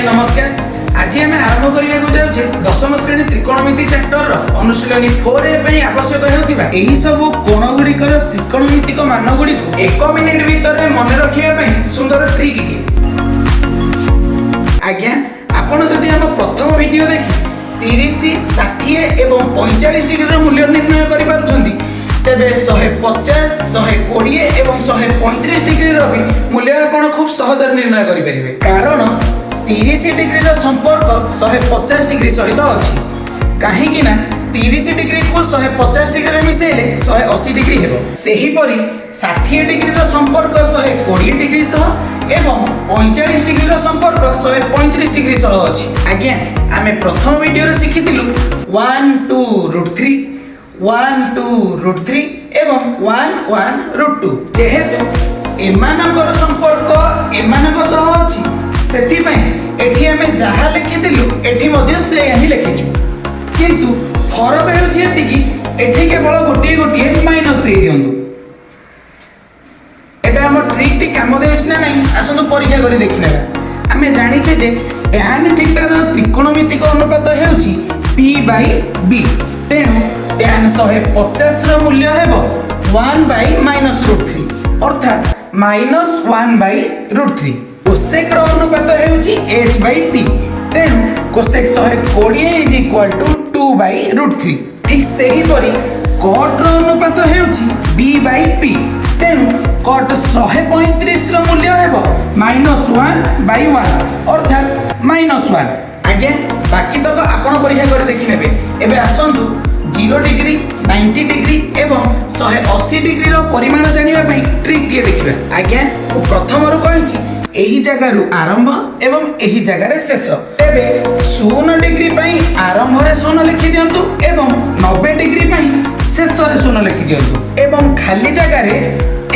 ନମସ୍କାର। ଆଜି ଆମେ ଆରମ୍ଭ କରିବାକୁ ଯାଉଛେ ଦଶମ ଶ୍ରେଣୀ ତ୍ରିକୋଣମିତି ଚାପ୍ଟରର ଅନୁଶୀଳନୀ 4A ପାଇଁ ଆବଶ୍ୟକ ହେଉଥିବା ଏହି ସବୁ କୋଣ ଗୁଡ଼ିକର ତ୍ରିକୋଣମିତିକ ମାନ ଗୁଡ଼ିକୁ ଏକ ମିନିଟ ଭିତରେ ମନେ ରଖିବା ପାଇଁ ସୁନ୍ଦର ଟ୍ରିକ୍ କି। ଆଜ୍ଞା, ଆପଣ ଯଦି ଆମ ପ୍ରଥମ ଭିଡ଼ିଓ ଦେଖି 30, 60 ଏବଂ 45 ଡିଗ୍ରୀର ମୂଲ୍ୟ ନିର୍ଣ୍ଣୟ କରିପାରୁଛନ୍ତି, ତେବେ 150, 120 ଏବଂ 135 ଡିଗ୍ରୀର ବି ମୂଲ୍ୟ ଆପଣ ଖୁବ୍ ସହଜରେ ନିର୍ଣ୍ଣୟ କରିପାରିବେ। କାରଣ 30 ଡିଗ୍ରୀର ସମ୍ପର୍କ 150 ଡିଗ୍ରୀ ସହିତ ଅଛି। କାହିଁକି ନା 30 ଡିଗ୍ରୀକୁ 150 ଡିଗ୍ରୀରେ ମିଶାଇଲେ 180 ଡିଗ୍ରୀ ହେବ। ସେହିପରି 60 ଡିଗ୍ରୀର ସମ୍ପର୍କ 120 ଡିଗ୍ରୀ ସହ ଏବଂ 45 ଡିଗ୍ରୀର ସମ୍ପର୍କ 135 ଡିଗ୍ରୀ ସହ ଅଛି। ଆଜ୍ଞା, ଆମେ ପ୍ରଥମ ଭିଡ଼ିଓରେ ଶିଖିଥିଲୁ 1 2 ରୁଟ୍ 3, 1 2 ରୁଟ୍ 3 ଏବଂ 1 1 ରୁଟ୍ 2। ଯେହେତୁ ଏମାନଙ୍କର ସମ୍ପର୍କ ଏମାନଙ୍କ ସହ ଅଛି, ସେଥିପାଇଁ ଏଠି ଆମେ ଯାହା ଲେଖିଥିଲୁ, ଏଠି ମଧ୍ୟ ସେଇଆ ହିଁ ଲେଖିଛୁ। କିନ୍ତୁ ଫରକ ହେଉଛି ଏତିକି, ଏଠି କେବଳ ଗୋଟିଏ ଗୋଟିଏ ମାଇନସ୍ ଦେଇ ଦିଅନ୍ତୁ। ଏବେ ଆମ ଟ୍ରିକ୍ଟି କାମ ଦେଉଛି ନା ନାହିଁ, ଆସନ୍ତୁ ପରୀକ୍ଷା କରି ଦେଖିନେବା। ଆମେ ଜାଣିଛେ ଯେ ଟ୍ୟାନ୍ ଥିଟାର ତ୍ରିକୋଣମିତିକ ଅନୁପାତ ହେଉଛି ପି ବାଇ ବି। ତେଣୁ ଟ୍ୟାନ୍ 150ର ମୂଲ୍ୟ ହେବ 1 ବାଇ ମାଇନସ୍ ରୁଟ୍ 3, ଅର୍ଥାତ୍ ମାଇନସ୍ 1 ବାଇ ରୁଟ୍ 3। କୋସେକ୍ର ଅନୁପାତ ହେଉଛି ଏଚ୍ ବାଇ ପି। ତେଣୁ cosec 120 is equal to 2 by root 3। ଠିକ୍ ସେହିପରି କଟ୍ର ଅନୁପାତ ହେଉଛି ବି ବାଇ ପି। ତେଣୁ କଟ୍ 135ର ମୂଲ୍ୟ ହେବ ମାଇନସ୍ 1 ବାଇ 1, ଅର୍ଥାତ୍ ମାଇନସ୍ 1। ଆଜ୍ଞା, ବାକି ତକ ଆପଣ ପରୀକ୍ଷା କରି ଦେଖିନେବେ। ଏବେ ଆସନ୍ତୁ 0 ଡିଗ୍ରୀ, 90 ଡିଗ୍ରୀ ଏବଂ 180 ଡିଗ୍ରୀର ପରିମାଣ ଜାଣିବା ପାଇଁ ଟ୍ରିକ୍ଟିଏ ଦେଖିବା। ଆଜ୍ଞା, ମୁଁ ପ୍ରଥମରୁ କହିଛି, ଏହି ଜାଗାରୁ ଆରମ୍ଭ ଏବଂ ଏହି ଜାଗାରେ ଶେଷ। ତେବେ 0 ଡିଗ୍ରୀ ପାଇଁ ଆରମ୍ଭରେ 0 ଲେଖିଦିଅନ୍ତୁ ଏବଂ 90 ଡିଗ୍ରୀ ପାଇଁ ଶେଷରେ 0 ଲେଖିଦିଅନ୍ତୁ ଏବଂ ଖାଲି ଜାଗାରେ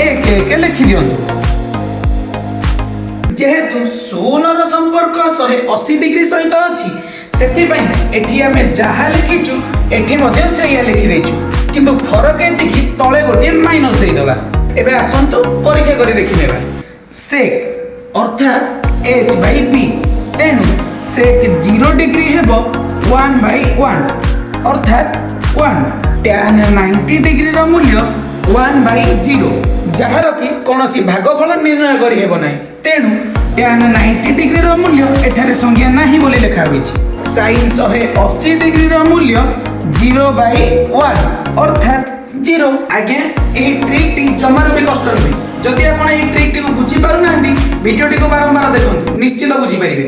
1 1 ଲେଖିଦିଅନ୍ତୁ। ଯେହେତୁ 0ର ସମ୍ପର୍କ 180 ଡିଗ୍ରୀ ସହିତ ଅଛି, ସେଥିପାଇଁ ଏଠି ଆମେ ଯାହା ଲେଖିଛୁ, ଏଠି ମଧ୍ୟ ସେଇଆ ଲେଖିଦେଇଛୁ। କିନ୍ତୁ ଫରକ ଏତିକି, ତଳେ ଗୋଟିଏ ମାଇନସ୍ ଦେଇଦେବା। ଏବେ ଆସନ୍ତୁ ପରୀକ୍ଷା କରି ଦେଖିନେବା। ସେକ୍ ଅର୍ଥାତ୍ ଏଚ୍ ବାଇ ପି। ତେଣୁ ସେକ୍ 0 ଡିଗ୍ରୀ ହେବ 1 ବାଇ 1, ଅର୍ଥାତ୍ 1। ଟ୍ୟାନ୍ 90 ଡିଗ୍ରୀର ମୂଲ୍ୟ 1 ବାଇ 0, ଯାହାର କି କୌଣସି ଭାଗଫଳ ନିର୍ଣ୍ଣୟ କରିହେବ ନାହିଁ। ତେଣୁ ଟ୍ୟାନ୍ 90 ଡିଗ୍ରୀର ମୂଲ୍ୟ ଏଠାରେ ସଂଜ୍ଞା ନାହିଁ ବୋଲି ଲେଖା ହୋଇଛି। ସାଇନ୍ 180 ଡିଗ୍ରୀର ମୂଲ୍ୟ 0 ବାଇ 1, ଅର୍ଥାତ୍ 0। ଆଜ୍ଞା, ଏହି ଟ୍ରିକ୍ଟି ଜମାରୁ ବି କଷ୍ଟ ନୁହେଁ। ଯଦି ଆପଣ ଏହି ଟ୍ରିକ୍ଟିକୁ ବୁଝିପାରୁନାହାନ୍ତି, ଭିଡ଼ିଓଟିକୁ ବାରମ୍ବାର ଦେଖନ୍ତୁ, ନିଶ୍ଚିତ ବୁଝିପାରିବେ।